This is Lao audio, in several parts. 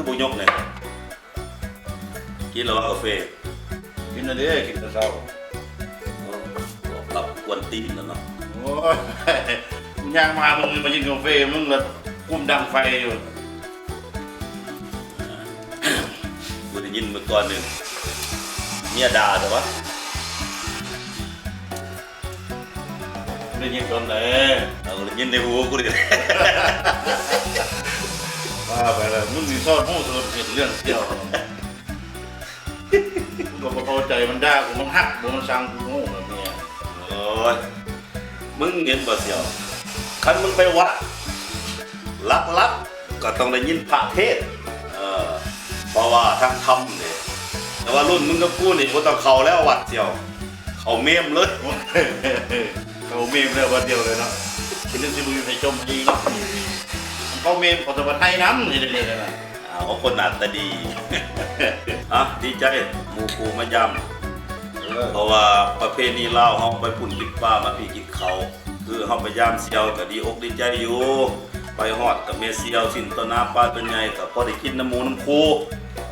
ຜູ້ຍົກນີ້ ກິນແລ້ວວ່າກາເຟ? ກິນແລ້ວເດ້ ກິນແຕ່ເຊົ້າ. ເອີ ກັບກວນຕີນແລ້ວເນາະ. ໂອ້ຍ ມຶງຍ່າງມາ ມຶງມາກິນກາເຟ ມຶງລະກຸມດັງໄຟຢູ່. ກູໄດ້ຍິນມື້ກ່ອນນີ້ ເມຍດ່າແຕ່ວ່າ ໄດ້ຍິນຕອນໃດ? ເອົາ ໄດ້ຍິນໃນຫູກູນີ້. ວ່າໄປແລ້ວ ມຶງຊິຊອດຮູ້ ເຮັດເລື່ອງທ່ຽວ. ກູກໍບໍ່ເຂົ້າໃຈ ມັນດ່າກູ ມັນຮັກບໍ່ ມັນຊັງກູ ຮູ້ແບບນີ້. ໂອ້ຍ ມຶງເຫັນບໍ່ສ່ຽວ ຄັນມຶງໄປວັດ ຫຼັກໆ ກໍຕ້ອງໄດ້ຍິນພະເທດ ເອີ ເພາະວ່າທາງທຳເດ້. ແຕ່ວ່າລຸ້ນມຶງກັບກູນີ້ບໍ່ຕ້ອງເຂົ້າແລ້ວວັດສ່ຽວ ເຂົ້າເມມເລີຍ. ເຂົ້າເມມແລ້ວບາດດຽວເລີຍເນາະ ເປັນເລື່ອງທີ່ບໍ່ມີໃຜຈົ່ມອີກເນາະ. ເຂົ້າເມມ ເຂົາຈະມາໄທນຳ ເຮັດໄດ້ເລີຍນະ. ອ້າວ ຄົນໜ້າຕາດີ. ອ່ະ ດີໃຈ ໝູ່ຄູ່ມາຢາມ. ເອີ ເພາະວ່າປະເພນີລາວເຮົາ ໄປພຸ້ນກິນປາ ມາພີ້ກິນເຂົ້າ. ຄືເຮົາໄປຢາມສ່ຽວກໍດີອົກດີໃຈຢູ່ ໄປຮອດກໍແມ່ສ່ຽວ ຊີ້ນໂຕໜາ ປາໂຕໃຫຍ່ ກໍພໍໄດ້ກິນນຳໝູ່ນຳຄູ່.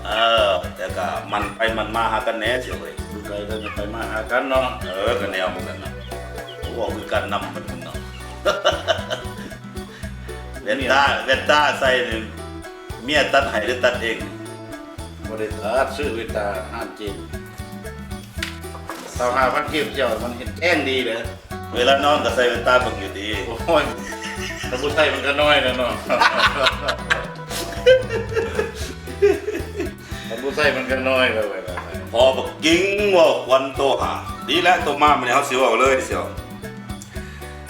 ເອີ ແຕ່ກໍໝັ່ນໄປໝັ່ນມາຫາກັນແດ່ສ່ຽວເອີຍ. ໄປກັນໄປມາຫາກັນເນາະ. ເອີ ກໍແນວມັນນັ້ນນະ ເວົ້າຄືກັນນຳມັນເນາະ. ແວ່ນຕາ ແວ່ນຕາໃສ່ນີ້ ເມຍຕັດໃຫ້ ຫຼື ຕັດເອງ? ບໍ່ໄດ້ຕັດ ຊື້ແວ່ນຕາຮ້ານຈີນ ຊາວຫ້າພັນກີບ ເຈົ້າ ມັນເຫັນແຈ້ງດີເດ້. ເວລານອນກໍໃສ່ແວ່ນຕາເບິ່ງຢູ່ຕິ. ໂອ້ຍ ຄັນບໍ່ໃສ່ມັນກໍນ້ອຍແລ້ວເນາະ. ຄັນບໍ່ໃສ່ມັນກໍນ້ອຍແລ້ວເວີຍ. ພໍບັກກິງເວົ້າຄວັນໂຕຫາ ດີແລ້ວ ໂຕມາມື້ນີ້ເຮົາຊິເວົ້າເລີຍສ່ຽວ.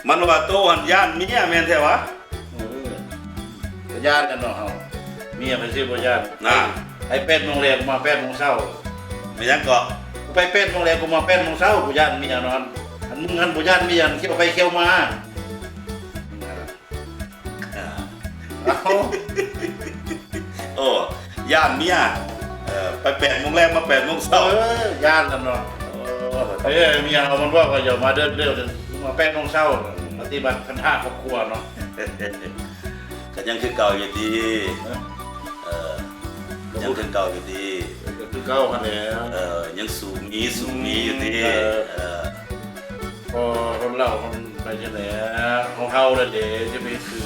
ມັນວ່າໂຕຫັ້ນຢ້ານເມຍແມ່ນແທ້ຫວາ? ເອີ ກໍຢ້ານແຫຼະເນາະເຮົາ ເມຍໃຜຊິບໍ່ຢ້ານນະ. ໄປແປດໂມງແລງ ມາແປດໂມງເຊົ້າ. ແມ່ນຫຍັງເກາະ? ໄປແປດໂມງແລງ ມາແປດໂມງເຊົ້າ ບໍ່ຢ້ານເມຍນອນ. ອັນມຶງຫັ້ນບໍ່ຢ້ານເມຍ ມັນຂຽວໄປຂຽວມາ. ອ່າ ເອົ້າ ໂອ້ ຢ້ານເມຍ ເອີ ໄປແປດໂມງແລງ ມາແປດໂມງເຊົ້າ. ເອີ ຢ້ານແລ້ວເນາະ. ເອີ ເມຍເຮົາມັນບອກວ່າຢ່າມາເດີກໆ ມາແປດໂມງເຊົ້າ ປະຕິບັດຄັນທະຄອບຄົວເນາະ. ກໍຍັງຄືເກົ່າຢູ່ຕິ? ຮະ? ເອີ ຍັງຄືເກົ່າຢູ່ຕິ? ກໍຄືເກົ່າຫັ້ນແຫຼະ. ເອີ ຍັງສູ້ມີ ສູ້ມີຢູ່ຕິ? ເອີ ເອີ ພໍຄົນເຖົ້າມັນໄປຈັ່ງໃດ ເຮົາເຖົ້າແລ້ວເດ້ ຈະໄປຄື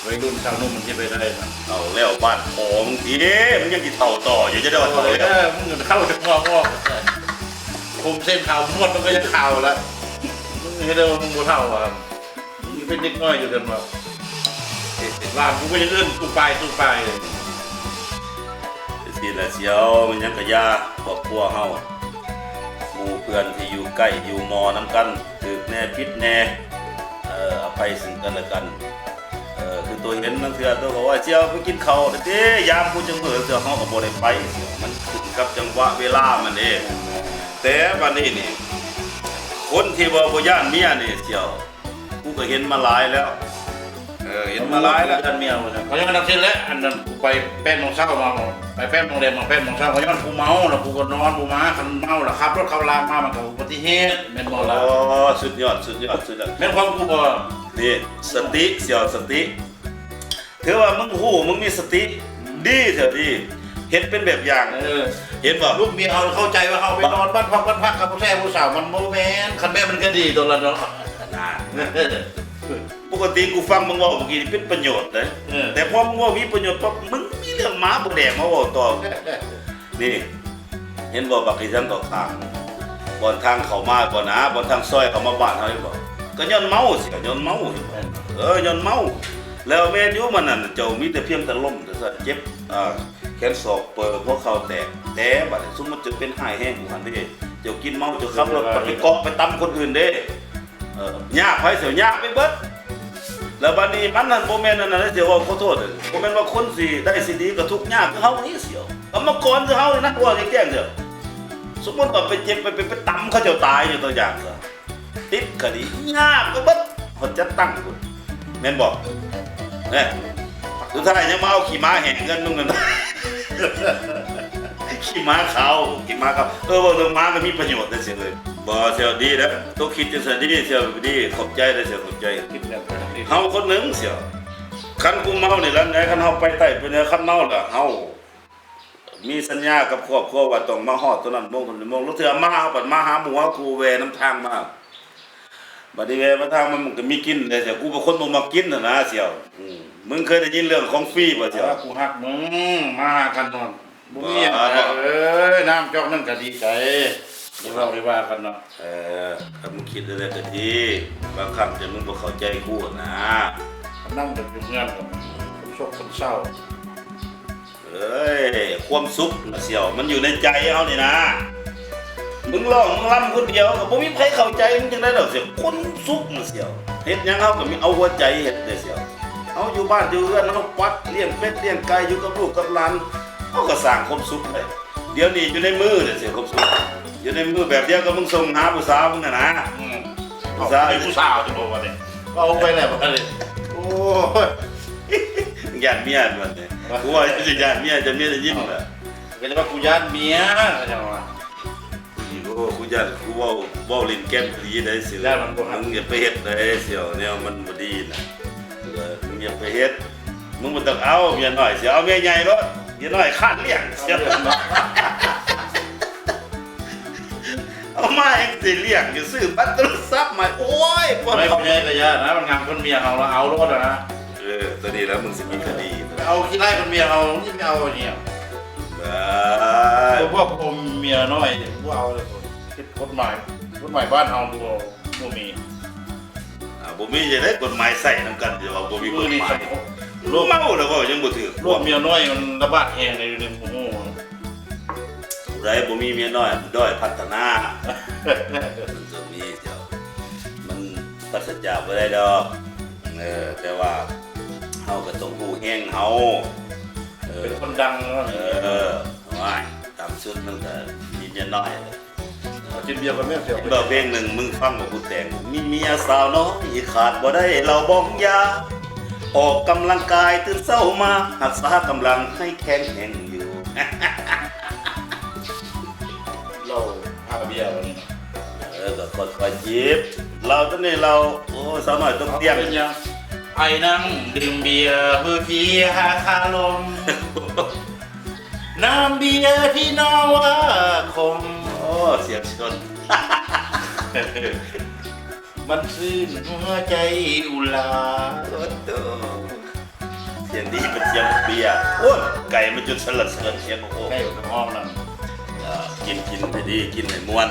ໄວລຸ້ນຊາວໜຸ່ມມັນຊິໄປໄດ້ນະ. ເຖົ້າແລ້ວບ້ານຂອງຕິ ມຶງຍັງຊິເຖົ້າຕໍ່ຢູ່ ຈະໄດ້ວ່າເຖົ້າແລ້ວ. ເອີ ມຶງເຖົ້າຈະງອກອອກ ຜົມເສັ້ນຂາວໝົດ ມັນກໍຍັງຂາວລະ. ມຶງເຮັດໃດວ່າມຶງບໍ່ເຖົ້າຫວາ? ມຶງເປັນເດັກນ້ອຍຢູ່ກັນວ່າ ຫຼານກູກໍຍັງເອີ້ນຕູ້ປາຍ ຕູ້ປາຍ. ຈັ່ງຊີ້ລະສ່ຽວ ມັນຫຍັງກະຢ່າ ຄອບຄົວເຮົາ ໝູ່ເພື່ອນທີ່ຢູ່ໃກ້ຢູ່ມໍ່ນຳກັນ ຖືກແດ່ຜິດແດ່ ເອີ ອະໄພເຊິ່ງກັນແລະກັນ. ເອີ ຄືໂຕເຫັນລາງເທື່ອໂຕກໍວ່າ ສ່ຽວໄປກິນເຂົ້າເດ້ ຍາມຜູ້ຈັກມື້ ເທື່ອເຮົາກໍບໍ່ໄດ້ໄປ ມັນຂຶ້ນກັບຈັງຫວະເວລາມັນເດ້. ແຕ່ບັດນີ້ນີ້ ຄົນທີ່ວ່າບໍ່ຢ້ານເມຍນີ້ສ່ຽວ ກູກໍເຫັນມາຫຼາຍແລ້ວ. ເອີ ເຫັນມາຫຼາຍແລ້ວ ຢ້ານເມຍວ່າຊັ້ນ. ເຂົາຍັງວ່າຈັ່ງຊີ້ແຫຼະ ອັນນັ້ນ ກູໄປແປດໂມງເຊົ້າມາ ໄປແປດໂມງແລງມາແປດໂມງເຊົ້າ ເຂົາຍ້ອນກູເມົາ ແລ້ວກູກໍນອນ ກູມາ ຄັນເມົາລະຂັບລົດເຂົາລາກມາ ມັນກໍອຸບັດຕິເຫດ ແມ່ນບໍ່ລະ? ໂອ້ ສຸດຍອດ ສຸດຍອດ ສຸດຍອດ. ແມ່ນຄວາມກູບໍ່? ນີ້ ສະຕິ ສ່ຽວ ສະຕິ. ຖືວ່າມຶງຮູ້ ມຶງມີສະຕິ ອືມ ດີເທື່ອດີ ເຮັດເປັນແບບຢ່າງ. ເອີ ເຫັນບໍ່? ລູກເມຍເຮົາເຂົ້າໃຈວ່າເຮົາໄປນອນບ້ານພັກ ບ້ານພັກກັບຜູ້ຊາຍຜູ້ສາວ ມັນບໍ່ແມ່ນ. ຄັນແມ່ນມັນກໍດີຕົວລະເນາະ. ນັ້ນ ປົກກະຕິກູຟັງມຶງເວົ້າເມື່ອກີ້ນີ້ເປັນປະໂຫຍດເດ້. ເອີ ແຕ່ພໍມຶງເວົ້າມີປະໂຫຍດປັບ ມຶງມີເລື່ອງມາບໍ່ແດງມາເວົ້າຕໍ່. ນີ້ ເຫັນບໍ່ ບັກອີສັງເກາະຂ້າງ ບ່ອນທາງເຂົ້າມາ ບ່ອນ ອ່າ ບ່ອນທາງຊອຍເຂົ້າມາບ້ານເຮົາ ເຫັນບໍ່? ກໍຍ້ອນເມົາ ຊິກໍຍ້ອນເມົາ ເຫັນບໍ່? ເອີ ຍ້ອນເມົາ. ແລ້ວແມ່ນຢູ່ ມັນນັ້ນ ເຈົ້າມີແຕ່ພຽງແຕ່ລົ້ມແຕ່ເຈັບ ອ່າ ແຂນສອກເປີ ຫົວເຂົ່າແຕກ. ແຕ່ບັດນີ້ ສົມມຸດເຈົ້າເປັນຮ້າຍແຮງຢູ່ຫັ້ນເດ້ ເຈົ້າກິນເມົາ ເຈົ້າຂັບລົດໄປເກາະໄປຕຳຄົນອື່ນເດ້. ເອີ ຍາກໃຜຊິຍາກໄປເບິດ. ແລ້ວບັດນີ້ມັນນັ້ນບໍ່ແມ່ນອັນນັ້ນເດ້ ຊິເວົ້າຂໍໂທດເດີ ບໍ່ແມ່ນວ່າຄົນຊິໄດ້ຊິດີກໍທຸກຍາກຄືເຮົານີ້ສ່ຽວ ກຳມະກອນຄືເຮົານີ້ນະ ເວົ້າໃຫ້ແຈ້ງເດີ. ສົມມຸດວ່າໄປເຈັບ ໄປ ໄປ ໄປຕຳເຂົາເຈົ້າຕາຍ ຍົກຕົວຢ່າງຊະ ຕິດຄະດີ ຍາກໄປເບິດ ຮອດຈັດຕັ້ງພຸ້ນ ແມ່ນບໍ່? ແນ່ ສຸດທ້າຍຍັງມາເອົາຂີ້ໝາແຫ້ງເຮືອນມຶງນັ້ນ ຂີ້ໝາຂາວ ຂີ້ໝາຂາວ. ເອີ ເວົ້າເລື່ອງໝາກໍມີປະໂຫຍດເດ້ສ່ຽວເອີຍ. ບໍ່ ສ່ຽວດີເດີ ໂຕຄິດຈັ່ງຊັ້ນດີ ສ່ຽວດີ ຂອບໃຈເດີສ່ຽວ ຂອບໃຈ. ເຮົາຄົນໜຶ່ງສ່ຽວ ຄັນກູເມົານີ້ລະ ແນວ ຄັນເຮົາໄປໃຕ້ໄປເໜືອ ຄັນເມົາລະ ເຮົາມີສັນຍາກັບຄອບຄົວວ່າຕ້ອງມາຮອດໂຕນັ້ນໂມງ ໂຕນີ້ໂມງ ລາງເທື່ອມາ ເຮົາບັດມາຫາໝູ່ ເຮົາກູແວນຳທາງມາ ບັດນີ້ແວນຳທາງມາ ມັນກໍມີກິນແດ່ ສຽວ ກູເປັນຄົນບໍ່ມັກກິນຫັ້ນນະ ສຽວ. ອືມ ມຶງເຄີຍໄດ້ຍິນເລື່ອງຂອງຟຣີບໍ່ ສຽວ? ເອີ ກູຮັກມຶງ ມາຫາກັນເນາະ. ບໍ່ມີຫຍັງ ບໍ່ ເອີຍ ນ້ຳຈອກໜຶ່ງກໍດີໃຈ ຢ່າເວົ້າ ຢ່າວ່າກັນເນາະ. ເອີ ຄັນມຶງຄິດແນວໃດກໍດີ ບາງຄັ້ງທີ່ມຶງບໍ່ເຂົ້າໃຈກູນະ ນັ່ງກັນຢູ່ເຮືອນກໍຄົນໂສກຄົນເສົ້າ. ເອີຍ ຄວາມສຸກນະ ສຽວ ມັນຢູ່ໃນໃຈເຮົານີ້ນະ ມຶງຮ້ອງ ມຶງລຳຄົນດຽວກໍບໍ່ມີໃຜເຂົ້າໃຈ ມັນຈັ່ງໃດດອກ ສຽວ ຄວາມສຸກນະ ສຽວ ເຮັດຫຍັງເຮົາກໍມີເອົາຫົວໃຈເຮັດເດ້ ສຽວ. ເຮົາຢູ່ບ້ານຢູ່ເຮືອນ ເຮົາປັດລ້ຽງເປັດລ້ຽງໄກ່ ຢູ່ກັບລູກກັບຫຼານ ເຮົາກໍສ້າງຄວາມສຸກໄດ້. ດຽວນີ້ຢູ່ໃນມືເດ້ ສຽວ ຄວາມສຸກ ຢູ່ໃນມື ແບບດຽວກັບມຶງສົ່ງຫາຜູ້ສາວມຶງຫັ້ນນະ. ອືມ ຜູ້ສາວ ເອົາໄປຜູ້ສາວ ຈະບອກວ່ານີ້ ເອົາໄປແລ້ວບັດນີ້. ໂອ້ຍ ຢ້ານເມຍບັດນີ້ ກູວ່າຈະຢ້ານເມຍ ຈະເມຍໄດ້ຍິນລະ ກໍຈະວ່າກູຢ້ານເມຍ ກໍຈະວ່າ ໂອ້ ກູຢ້ານ ກູເວົ້າ ເວົ້າຫຼິ້ນແກ່ນອີ່ຫຼີໄດ໋ ສຽວ ຢ່າມັນບໍ່ຮັກ ມຶງຢ່າໄປເຮັດເດ້ ສຽວ ແນວມັນບໍ່ດີນະ. ເອີ ມຶງຢ່າໄປເຮັດ ມຶງບໍ່ຕ້ອງເອົາເມຍນ້ອຍ ສຽວ ເອົາເມຍໃຫຍ່ໂລດ ເມຍນ້ອຍຄ້ານລ້ຽງ ສຽວ ເອົາມາແຮງຊິລ້ຽງ ຊິຊື້ບັດໂທລະສັບໃໝ່ ໂອ້ຍ ບໍ່ ຜູ້ໃຫຍ່ກໍຢ່ານະ ມັນງາມຄົນເມຍເຮົາລະ ເອົາໂລດນະ. ເອີ ຕົວນີ້ລະ ມຶງຊິມີຄະດີ ເອົາຂີ້ໄລ່ຄົນເມຍເຮົາ ມຶງຊິໄປເອົາຫຍັງ ໄດ້ ພວກເມຍນ້ອຍນີ້ ບໍ່ເອົາເລີຍ ກົດໝາຍ ກົດໝາຍບ້ານເຮົາບໍ່ ບໍ່ມີ. ອ່າ ບໍ່ມີຈັ່ງໃດ ກົດໝາຍໃຊ້ນຳກັນ ແຕ່ວ່າບໍ່ມີກົດໝາຍ ເມົາແລ້ວເວົ້າຍັງບໍ່ຖືກ ລວມເມຍນ້ອຍມັນລະບາດແຮງໃນ ຢູ່ໃນໝູ່ ຜູ້ໃດບໍ່ມີເມຍນ້ອຍ ມັນດ້ອຍພັດທະນາ ມັນຕ້ອງມີ ມັນປາສະຈາກບໍ່ໄດ້ດອກ. ເອີ ແຕ່ວ່າເຮົາກໍຕ້ອງຮູ້ແຮງເຮົາ ເອີ ເປັນຄົນດັງເນາະ ເອີ ໂອ້ຍ ຕ່ຳສຸດມັນກໍມີເມຍນ້ອຍແຫຼະ. ກິນເບຍກັນແມ່ນ ເຫັນບໍ່ ເພງໜຶ່ງ ມຶງຟັງບໍ່ ຜູ້ແຕ່ງ ມີເມຍສາວນ້ອຍຂາດບໍ່ໄດ້ເຫຼົ້າບອງຢາ ອອກກຳລັງກາຍຕື່ນເຊົ້າມາ ຮັກສາກຳລັງໃຫ້ແຂງແຮງຢູ່ ເຫຼົ້າ ພາເບຍ ເອີ ກໍຄ່ອຍໆຈິບ ເຫຼົ້າຕົວນີ້ເຫຼົ້າ ໂອ້ ສາວນ້ອຍຕົກຕຽງ ເປັນຫຍັງ ອ້າຍນັ່ງດື່ມເບຍ ເພື່ອທີ່ຫາຄາລົມ ນ້ຳເບຍທີ່ນ້ອງວ່າຂົມ ໂອ້ ສຽງຊົນ ມັນຊື່ນຫົວໃຈອຸລາ ໂອ້ໂຕ ສຽງດີເປັນສຽງເບຍ ໂອ້ຍ ໄກ່ມາຈົນສັນລະເສີນສຽງ ໂອ້ ໄກ່ກໍຮ້ອງນຳ ເອີ ກິນ ກິນໃຫ້ດີ ກິນໃຫ້ມ່ວນ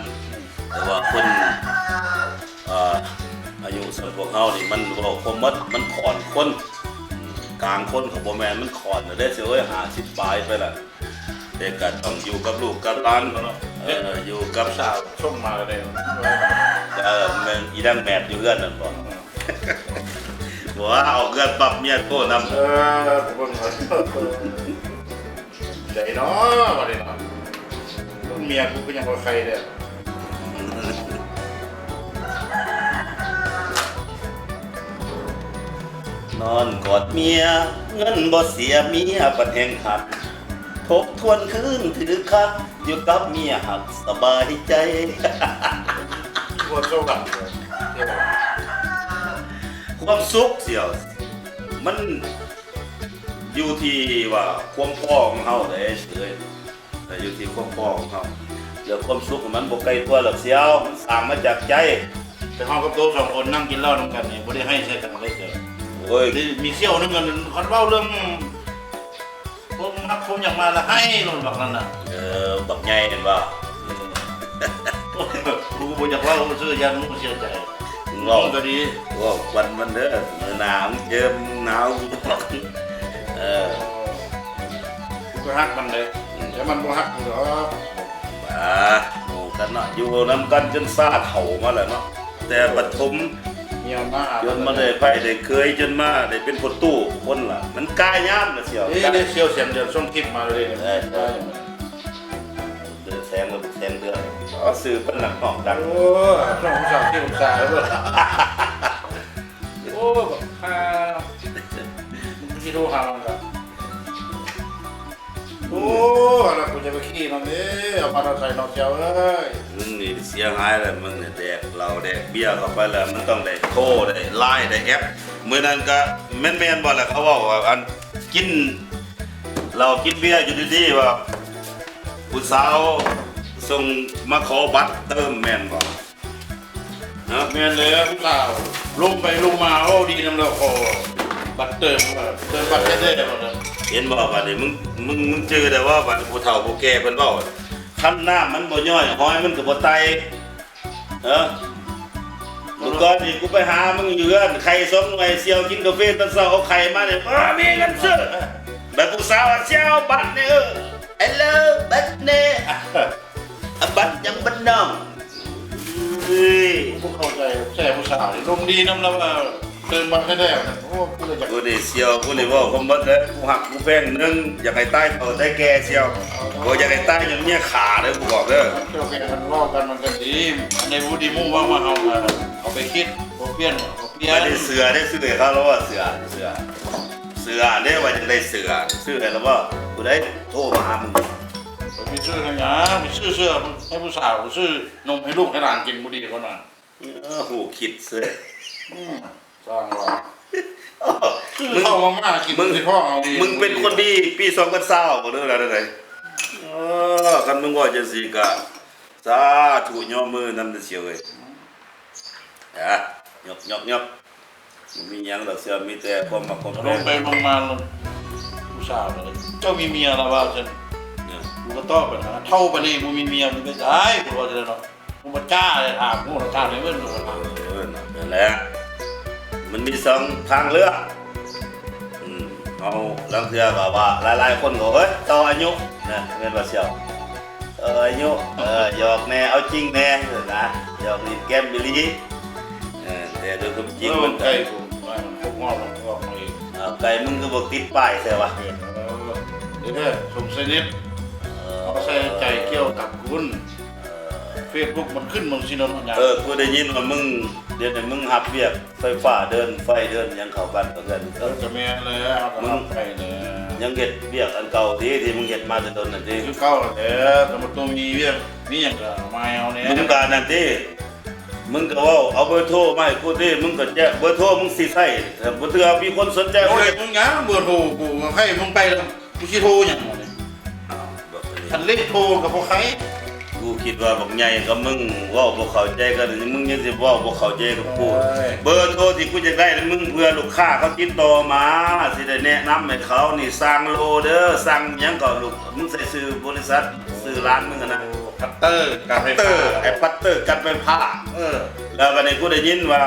ແຕ່ວ່າຄົນ ເອີ ອາຍຸສ່ຳພວກເຮົານີ້ ມັນເວົ້າຄວາມໝົດ ມັນຂ້ອນຄົນ ກາງຄົນກໍບໍ່ແມ່ນ ມັນຂ້ອນແລ້ວເດ້ ຊິເອີຍ ຫ້າສິບປາຍໄປລະ ແຕ່ກໍຕ້ອງຢູ່ກັບລູກກັບຫຼານ ເອີ ຢູ່ກັບ ສາວສົ່ງມາແລ້ວເດ້ ເອີ ແມ່ນອີນາງແມດຢູ່ເຮືອນນັ້ນບໍ່ ບໍ່ວ່າອອກເຮືອນປັບເມຍໂທນຳ ເອີ ເບິ່ງ ໃດເນາະ ບັດນີ້ເນາະ ເມຍກູຄືຍັງບໍ່ໄຄເດ້ ນອນກອດເມຍ ເງິນບໍ່ເສຍ ເມຍບັດແຮງຫັກ ທົບທວນຄືນຖືກຄັກ ຢູ່ກັບເມຍຫັກສະບາຍໃຈ ຄວາມສະຫວັງ ຄວາມສຸກ ສຽວ ມັນ ຢູ່ທີ່ວ່າຄວາມພໍຂອງເຮົາເດ້ ເອີຍ ແຕ່ຢູ່ທີ່ຄວາມພໍຂອງເຮົາ ແລ້ວຄວາມສຸກມັນບໍ່ໄກຕົວດອກ ສຽວ ມັນສ້າງມາຈາກໃຈ ແຕ່ເຮົາກັບໂຕສອງຄົນນັ່ງກິນເຫຼົ້ານຳກັນນີ້ ບໍ່ໄດ້ໄຫ້ໃສ່ກັນເລີຍ ໂອ້ຍ ມີສ່ຽວໜຶ່ງ ຄັນເວົ້າເລື່ອງ ພວກມັກພວກຫຍັງມາລະໄຫ້ໂລດບັກນັ້ນນະ ເອີ ບັກໃຫຍ່ແມ່ນບໍ່ ເອີ ກູບໍ່ຢາກເວົ້າຊື່ ຢ້ານໝູ່ເສຍໃຈ ເວົ້າກໍດີ ເວົ້າຄວັນມັນເດີ ໜາວເຈີມໜາວ ເອີ ກູກໍຮັກມັນເດ້ ອືມ ແຕ່ມັນບໍ່ຮັກກູດອກ ບ້າ ໝູ່ກັນເນາະ ຢູ່ນຳກັນຈົນຊາເຖົ້າມາແລ້ວເນາະ ແຕ່ປະຖົມ ເມຍມາ ຈົນມາໄດ້ໄພ້ໄດ້ເຄີຍ ຈົນມາໄດ້ເປັນພໍ່ຕູ້ຄົນລະ ມັນກາຍາມລະ ສ່ຽວ ເອີ ສ່ຽວແສງເດືອນສົ່ງຄລິບມາເລີຍ ເອີ ເດີນແສງ ແສງເດືອນ ເອົາ ຊື່ເພິ່ນນັກຮ້ອງດັງ ໂອ້ ນ້ອງສາວທີ່ອຸດສາ ໂອ້ ບັກຫ່າ ຊິໂທຫາມັນກະ ໂອ້ ອັນນັ້ນກໍ ຢ່າໄປຂີ້ນຳເດ້ ເອົາມາໃສ່ນອກແກ້ວເອີຍ. ມຶງນີ້ເສຍຫາຍແລ້ວ ມຶງນີ້ແດກເຫຼົ້າແດກເບຍເຂົ້າໄປແລ້ວ ມັນຕ້ອງໄດ້ໂທ ໄດ້ LINE ໄດ້ແອັບ. ມື້ນັ້ນກະແມ່ນໆບໍ່ລະ ເຂົາເວົ້າວ່າ ອັນ ກິນເຫຼົ້າກິນເບຍຢູ່ດີໆ ວ່າຜູ້ສາວສົ່ງມາຂໍບັດເຕີມ ແມ່ນບໍ່? ເນາະ ແມ່ນແລ້ວ ຜູ້ສາວລົງໄປລົງມາ ເວົ້າດີນຳລາວ ຂໍບັດເຕີມ ເຕີມບັດແທ້ໆ ວ່າຊັ້ນ. ເຫັນບໍ່ ບາດນີ້ ມຶງ ມຶງ ມຶງຈື່ໄດ້ບໍ່ ບາດນີ້ ຜູ້ເຖົ້າຜູ້ແກ່ເພິ່ນເວົ້າ ຄັນນ້ຳມັນບໍ່ຍ້ອຍ ຫອຍມັນກໍບໍ່ໄຕ່. ເອີ ມື້ກ່ອນນີ້ ກູໄປຫາມຶງຢູ່ເຮືອນ ໄຂ່ສອງໜ່ວຍ ສ່ຽວກິນກາເຟຕອນເຊົ້າ ເອົາໄຂ່ມານີ້ ບໍ່ມີເງິນຊື້. ບາດຜູ້ສາວວ່າ ຊິເອົາບັດແດ່ ເອີ ເອົາບັດແດ່ ອາ ບັດຫຍັງບັດນ້ອງ? ເອີຍ ບໍ່ເຂົ້າໃຈ ແຊຜູ້ສາວນີ້ ລົມດີນຳລາວ ເຕີມບັດແທ້ໆ. ໂອ້ ກູເລີຍຢາກ ກູນີ້ສ່ຽວ ກູນີ້ເວົ້າຄວາມບັດເດີ ກູຮັກກູແພງໜຶ່ງ ຢາກໃຫ້ຕາຍເຖົ້າຕາຍແກ່ສ່ຽວ ບໍ່ຢາກໃຫ້ຕາຍຍ້ອນເມຍຂ້າເດີ ກູບອກເດີ. ເຈົ້າແກ່ມັນເວົ້າກັນມັນກໍດີ ອັນໃດບໍ່ດີໝູ່ເວົ້າມາ ເຮົາກໍເອົາໄປຄິດ ບໍ່ປ່ຽນ ບໍ່ປ່ຽນ. ອັນນີ້ເສື້ອເດ້ ຊື້ໃຫ້ເຂົາ ລາວວ່າເສື້ອ ເສື້ອ ເສື້ອເດ້ ວ່າຢາກໄດ້ເສື້ອ ຊື້ໃຫ້ລາວບໍ່? ຜູ້ໃດໂທມາຫາມຶງ? ໄປຊື້ໃຫ້ຫຍັງ? ໄປຊື້ເສື້ອໃຫ້ຜູ້ສາວ ຊື້ນົມໃຫ້ລູກໃຫ້ຫຼານກິນບໍ່ດີກວ່ານັ້ນ? ເອີ ຮູ້ຄິດເສີຍ ອືມ ສ້າງວ່າ ຊື້ເຂົ້າມາມ່າກິນ ມຶງ ຊິພໍເອົາດີ ມຶງເປັນຄົນດີປີສອງພັນຊາວບໍ່ ຫຼືວ່າແນວໃດ? ເອີ ຄັນມຶງເວົ້າຈັ່ງຊີ້ກະ ສາທຸ ຍົກມືນຳເດີສ່ຽວເອີຍ. ອາ ຍົກ ຍົກ ຍົກ ບໍ່ມີຫຍັງດອກສ່ຽວ ມີແຕ່ຄວາມມັກຄວາມແພງ ລົງໄປລົງມາ ຜູ້ສາວ ເຈົ້າມີເມຍລະວ່າຊັ້ນ. ເອີ ກູກໍຕອບໄປນະ ເຖົ້າປານນີ້ບໍ່ມີເມຍ ມັນໄປໃສ ກູວ່າຈັ່ງໃດເນາະ. ບໍ່ຈ້າເລີຍ ຖາມຮູ້ລະຖາມໃຫ້ເບິ່ງ. ເອີ ນັ້ນແຫຼະ ມັນມີສອງທາງເລືອກ. ອືມ ເຮົາລາງເທື່ອກໍວ່າ ຫຼາຍໆຄົນກໍ ເອີຍ ຕໍ່ອາຍຸນະ ແມ່ນບໍ່ສ່ຽວ? ຕໍ່ອາຍຸ ເອີ ຫຍອກແດ່ ເອົາຈິງແດ່ນະ ຫຍອກຫຼິ້ນແກ້ມອີ່ຫຼີ. ເອີ ແຕ່ໂດຍຄວາມຈິງມັນ ເອີ ໃກ້ ຄົບຮອບ ຄົບຮອບເອົາເອງ. ເອີ ໄກ່ມຶງຄືບໍ່ຕິດປ້າຍແທ້ວະ? ເອີ ເດີ ສົມສະໜິດ ເອີ ເອົາໃສ່ໃຈກ່ຽວກັບຄຸນ. ເອີ ເຟສບຸກມັນຂຶ້ນເບິ່ງຊິເນາະ. ເອີ ກູໄດ້ຍິນວ່າມຶງ ດຽວນີ້ມຶງຮັບວຽກໄຟຟ້າເດີນ ໄຟເດີນຫຍັງເຂົ້າບ້ານເຂົ້າເຮືອນ. ເອີ ກໍແມ່ນແລ້ວ ເຮົາກໍຮັບໄປແລ້ວ. ຍັງເຮັດວຽກອັນເກົ່າຕິ ທີ່ມຶງເຮັດມາແຕ່ດົນນັ້ນຕິ? ຄືເກົ່າແຫຼະ ກໍບໍ່ຕ້ອງມີວຽກ ມີຫຍັງກໍມາໃຫ້ເຮົາແດ່. ມຶງກໍອັນນັ້ນຕິ ມຶງກໍເວົ້າ ເອົາເບີໂທມາໃຫ້ກູຕິ ມຶງກໍແຈ້ງເບີໂທ ມຶງຊິໃຊ້ ເອີ ບໍ່ເທື່ອມີຄົນສົນໃຈ. ໂອ້ຍ ມຶງຫຍັງເບີໂທກູ ໃຫ້ມຶງໄປແລ້ວ ກູຊິໂທຫຍັງວະນີ້? ອ້າວ ບັກອັນນີ້ ຄັນເລກໂທກໍບໍ່ໄຄ. ກູຄິດວ່າບັກໃຫຍ່ກັບມຶງເວົ້າບໍ່ເຂົ້າໃຈກັນ ມຶງຍັງຊິເວົ້າບໍ່ເຂົ້າໃຈກັບກູ. ໂອ້ຍ ເບີໂທທີ່ກູຢາກໄດ້ນະ ມຶງເພື່ອລູກຄ້າເຂົາຕິດຕໍ່ມາ ຊິໄດ້ແນະນຳໃຫ້ເຂົານີ້ ຊ່າງໂລເດີ ຊ່າງຫຍັງກໍລູກ ມຶງໃສ່ຊື່ບໍລິສັດ ຊື່ຮ້ານມຶງຫັ້ນນະ. ໂອ້ ພັດເຕີ ການໄຟຟ້າ ເຕີ ໄອ້ພັດເຕີກັນໄຟຟ້າ. ເອີ ແລ້ວບັດນີ້ກູໄດ້ຍິນວ່າ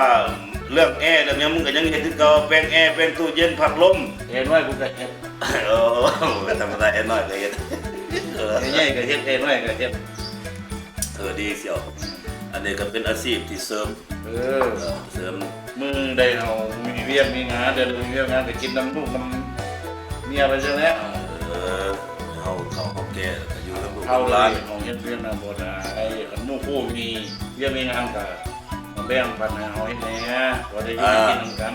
ເລື່ອງແອເລື່ອງຫຍັງ ມຶງກໍຍັງເຮັດຄືເກົ່າ ແປງແອ ແປງຕູ້ເຢັນ ພັດລົມ. ເຮັດໄວ້ກູກໍເຮັດ. ໂອ້ ກໍທຳມະດາ ແອນ້ອຍກໍເຮັດ ເອີ ແອໃຫຍ່ກໍເຮັດ ແອນ້ອຍກໍເຮັດ. ເອີ ດີສ່ຽວ ອັນນີ້ກໍເປັນອາຊີບທີ່ເສີມ. ເອີ ເອີ ເສີມ ມື້ໃດເຮົາມີວຽກມີງານ ແຕ່ບໍ່ມີວຽກງານກໍກິນນຳລູກນຳເມຍໄປຊັ້ນແຫຼະ. ເອີ ເຮົາເຖົ້າເຮົາແກ່ກໍຢູ່ນຳລູກນຳຫຼານ ເຮົາເຮັດວຽກນຳບໍ່ໄດ້. ຄັນໝູ່ຄູ່ມີວຽກມີງານກໍ ມາແບ່ງປັນໃຫ້ເຮົາເຮັດແດ່ ພໍໄດ້ຢູ່ ອ່າ ໄດ້ກິນນຳກັນ.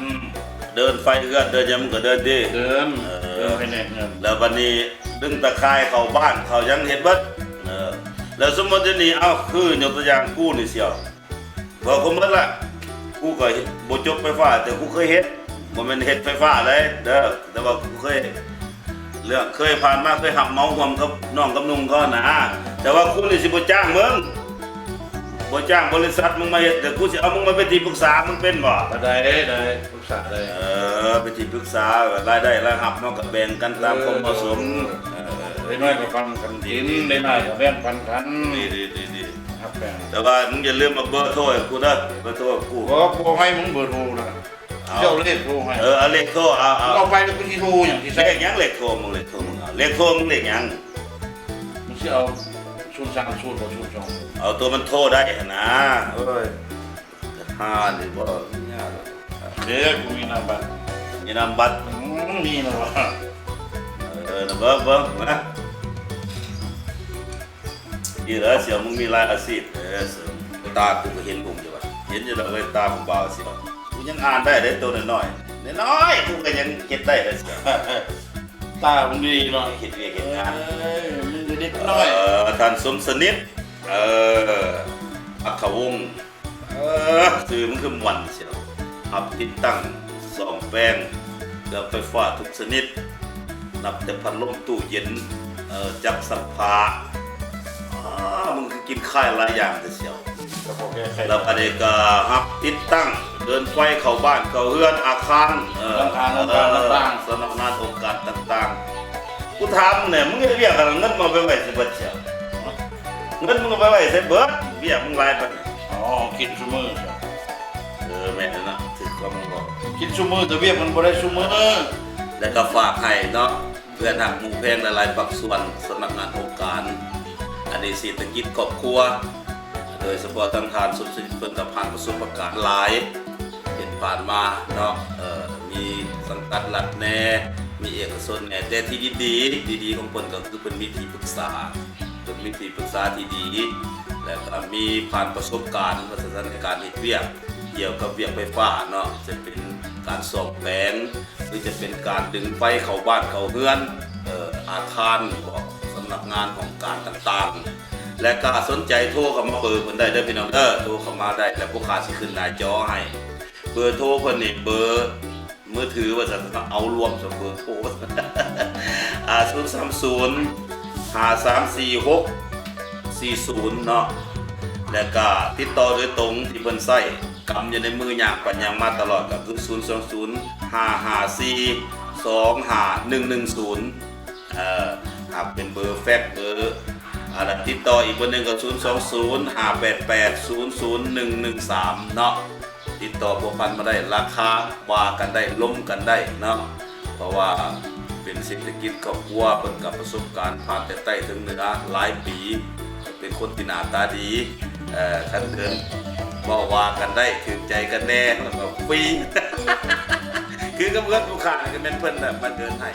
ເດີນໄຟເຮືອນເດີນຫຍັງມັນກໍເດີນຕິ ເດີນ ເອີ ເດີນໄຟແນກເຮືອນ. ແລ້ວບັດນີ້ດຶງຕາຂ່າຍເຂົ້າບ້ານເຂົ້າຫຍັງເຮັດເບິດ. ເອີ ແລ້ວສົມມຸດດຽວນີ້ ເອົາ ຄືຍົກຕົວຢ່າງກູນີ້ສ່ຽວ ເວົ້າຄວາມເບິດລະ ກູກໍເຮັດ ບໍ່ຈົບໄຟຟ້າ ແຕ່ກູເຄີຍເຮັດ ບໍ່ແມ່ນເຮັດໄຟຟ້າໃດເດີ ແຕ່ວ່າກູເຄີຍ ເລື່ອງເຄີຍຜ່ານມາ ເຄີຍຮັບເໝົາຮ່ວມກັບນ້ອງກັບນຸ່ງເຂົານະ. ແຕ່ວ່າກູນີ້ຊິບໍ່ຈ້າງມຶງ ບໍ່ຈ້າງບໍລິສັດມຶງມາເຮັດ ແຕ່ກູຊິເອົາມຶງມາເປັນທີ່ປຶກສາ ມຶງເປັນບໍ່? ກໍໄດ້ ໄດ້ ປຶກສາໄດ້. ເອີ ເປັນທີ່ປຶກສາ ລາຍໄດ້ລາຍຮັບເນາະ ກໍແບ່ງກັນຕາມຄວາມເໝາະສົມ. ເອີ ເອີ ເອີ ໄດ້ໜ້ອຍກໍປັນກັນກິນ ໄດ້ຫຼາຍກໍແບ່ງປັນກັນ. ດີ ດີ ດີ ດີ ຮັບແບ່ງ. ແຕ່ວ່າມຶງຢ່າລືມເອົາເບີໂທໃຫ້ກູເດີ ເບີໂທໃຫ້ກູ. ບໍ່ ບໍ່ໃຫ້ມຶງເບີໂທນະ. ເອົາ ເຈົ້າເລກໂທໃຫ້. ເອີ ເອົາເລກໂທ ເອົາ ເອົາ ເອົາໄປແລ້ວກູຊິໂທຫຍັງ ຊິໃຊ້ຫຍັງເລກໂທມຶງ ເລກໂທມຶງ ເອົາເລກໂທມຶງ ເລກຫຍັງ? ມຶງຊິເອົາສູນສາມສູນບໍ່ ສູນສອງ? ເອົາຕົວມັນໂທໄດ້ຫັ້ນນາ. ໂອ້ຍ ຫານີ້ບໍ່ຍາກດອກ. ເດ້ ກູມີນາມບັດ ມີນາມບັດ. ອືມ ມີນະວະ. ເອີ ນະ ເບິ່ງ ເບິ່ງນະ. ດີແລ້ວ ສ່ຽວ ມຶງມີຫຼາຍອາຊີບ. ເອີ ຕາກູກໍເຫັນຮຸ່ງຢູ່ວ່າ ເຫັນຢູ່ດອກເວີຍ ຕາຜູ້ບ່າວສ່ຽວ. ກູຍັງອ່ານໄດ້ເດ້ ໂຕນ້ອຍໆ ນ້ອຍໆ ກູກໍຍັງເຮັດໄດ້ເດ້ສ່ຽວ. ຕາມຶງດີເນາະ ເຮັດວຽກເຮັດງານ. ເອີ ມຶງໄດ້ ເດັກນ້ອຍ ເອີ ທ່ານສົມສະໜິດ ເອີ ອັກຂະວົງ ເອີ ຊື່ມັນຄືມ່ວນເຊຍ ຮັບຕິດຕັ້ງສ້ອງແປງເຄື່ອງໄຟຟ້າທຸກຊະນິດ ນັບແຕ່ພັດລົມ, ຕູ້ເຢັນ, ເອີ ຈັກຊັກຜ້າ. ອ້າ ມຶງຄືກິນຄ້າຍຫຼາຍຢ່າງແທ້ຊຽວ. ແລ້ວບັດນີ້ກໍຮັບຕິດຕັ້ງເດີ່ນໄຟເຂົ້າບ້ານເຂົ້າເຮືອນອາຄານ ເອີ ເອີ ສຳນັກງານອົງການຕ່າງໆ. ກູຖາມແດ່ ມຶງເຮັດວຽກຫັ້ນ ເງິນມຶງເອົາໄປໄວ້ໃສເບິດຊຽວ? ເງິນມຶງເອົາໄປໄວ້ໃສເບິດ? ວຽກມຶງຫຼາຍປານນີ້. ອໍ ກິນຊຸມື້. ເອີ ແມ່ນແລ້ວນະ ຖືກຄວາມມຶງເວົ້າ ກິນຊຸມື້ ແຕ່ວຽກມັນບໍ່ໄດ້ຊຸມື້. ແລ້ວກໍຝາກໃຫ້ເນາະ ເພື່ອນຮັກໝູ່ແພງຫຼາຍໆພາກສ່ວນ ສຳນັກງານອົງການ ອັນນີ້ເສດຖະກິດຄອບຄົວ ໂດຍສະເພາະທາງທ່ານສົມສະໜິດ ເພິ່ນກໍຜ່ານປະສົບປະການຫຼາຍ ເຫັນຜ່ານມາເນາະ ເອີ ມີສັງກັດລັດແດ່ ມີເອກະຊົນແດ່ ແຕ່ທີ່ດີໆ ດີໆຂອງເພິ່ນກໍຄືເພິ່ນມີທີ່ປຶກສາ ເພິ່ນມີທີ່ປຶກສາທີ່ດີ ແລ້ວກໍມີຜ່ານປະສົບການ ວ່າຊັ້ນ ໃນການເຮັດວຽກກ່ຽວກັບວຽກໄຟຟ້າເນາະ ຈະເປັນການສ້ອມແປງ ຫຼືຈະເປັນການດຶງໄຟເຂົ້າບ້ານເຂົ້າເຮືອນ ເອີ ອາຄານບໍ ສຳນັກງານຫ້ອງການຕ່າງໆ ແລະກະສົນໃຈໂທເຂົ້າມາເບີເພິ່ນໄດ້ເດີພີ່ນ້ອງເດີ ໂທເຂົ້າມາໄດ້ ແລະພວກຂ້າຊິຂຶ້ນໜ້າຈໍໃຫ້ ເບີໂທເພິ່ນນີ້ ເບີມືຖືວ່າຊັ້ນ ເອົາລວມສອງເບີໂທ ອາ ສູນສາມສູນ ຫ້າສາມສີ່ຫົກ ສີ່ສູນເນາະ ແລະກະຕິດຕໍ່ໂດຍຕົງທີ່ເພິ່ນໃຊ້ ກຳຢູ່ໃນມື ຍ່າງໄປຍ່າງມາຕະຫຼອດ ກໍຄື ສູນສອງສູນ ຫ້າຫ້າສີ່ ສອງຫ້າໜຶ່ງໜຶ່ງສູນ ເອີ ຫາກເປັນເບີແຟັກ ເບີ ອັນນັ້ນ ຕິດຕໍ່ອີກເບີໜຶ່ງກໍ ສູນສອງສູນ ຫ້າແປດແປດ ສູນສູນໜຶ່ງໜຶ່ງສາມເນາະ ຕິດຕໍ່ພົວພັນມາໄດ້ ລາຄາວ່າກັນໄດ້ ລົມກັນໄດ້ເນາະ ເພາະວ່າເປັນເສດຖະກິດຄອບຄົວ ເພິ່ນກໍປະສົບການຜ່ານແຕ່ໃຕ້ເຖິງເໜືອຫຼາຍປີ ເປັນຄົນທີ່ໜ້າຕາດີ ເອີ ຄັນເດີ່ນເວົ້າວ່າກັນໄດ້ ຖືກໃຈກັນແດ່ ແລ້ວກໍຟຣີ ຄືກັບເຮືອນຜູ້ຂ້ານີ້ ກໍແມ່ນເພິ່ນແຫຼະມາເດີ່ນໃຫ້.